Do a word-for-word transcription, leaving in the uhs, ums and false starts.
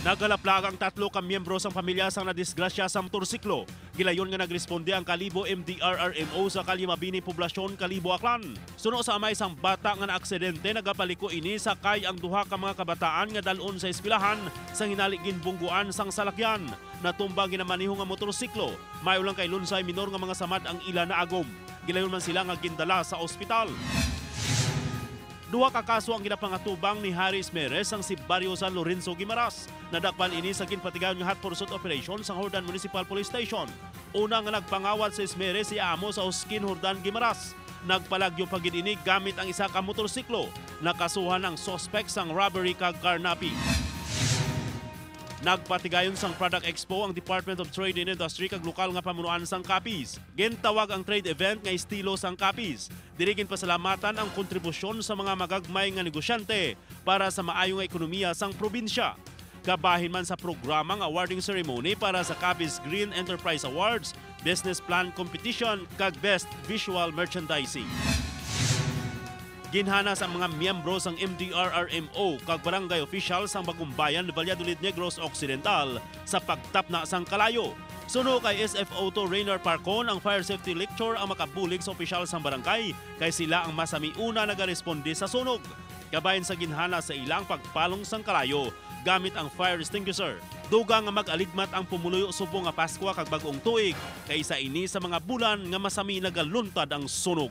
Naghalaplag ang tatlo ka miyembro sang pamilya sang nadisgrasya sa motorsiklo. Gilayon nga nagresponde ang Kalibo M D R R M O sa Kalye Mabini, Poblacion, Kalibo, Aklan. Suno sa amay sang bata nga naaksidente, nagapaliko ini sakay ang duha ka mga kabataan nga dal-on sa eskwelahan, sang hinali ginbungguan sang salakyan. Natumba ang ginamaneho nga motorsiklo. Maayo lang kay lunsay minor nga mga samad ang ila naagom. Gilayon man sila nga gindala sa ospital. Duha ka kaso ang ginapangatubang ni Harry Esmeres sang si Barrio San Lorenzo, Guimaras. Nadakpan ini sa ginpatigayon nga hot pursuit operation sang Jordan Municipal Police Station. Una nga nagpangawat si Esmeres iya amo sa Hoskin Jordan, Guimaras. Nagpalagyo pa gid ini gamit ang isa ka motorsiklo. Nakasuhan ang suspek sang robbery kag carnapping. Nagpatigayon sang Product Expo ang Department of Trade and Industry kag lokal nga pamunuan sang Capiz. Gintawag ang trade event nga Estilo sang Capiz. Diri ginpasalamatan ang kontribusyon sa mga magagmay nga negosyante para sa maayo nga ekonomiya sang probinsya. Kabahin man sa programa ang awarding ceremony para sa Capiz Green Enterprise Awards, Business Plan Competition, kag Best Visual Merchandising. Ginhanas ang mga miyembro sang M D R R M O kag barangay official sang Bagumbayan, Valladolid, Negros Occidental sa pagtapna sang kalayo. Suno kay S F O two Reynard Parcon, ang fire safety lecture ang makabulig sa opisyal sang barangay, kay sila ang masami una nagaresponde sa sunog. Kabahin sa ginhanas sa ila ang pagpalong sang kalayo gamit ang fire extinguisher. Dugang nga mag-aligmat ang pumuluyo subong nga Paskwa kag Bag-ong Tuig, kay sa ini sa mga bulan nga masami nagaluntad ang sunog.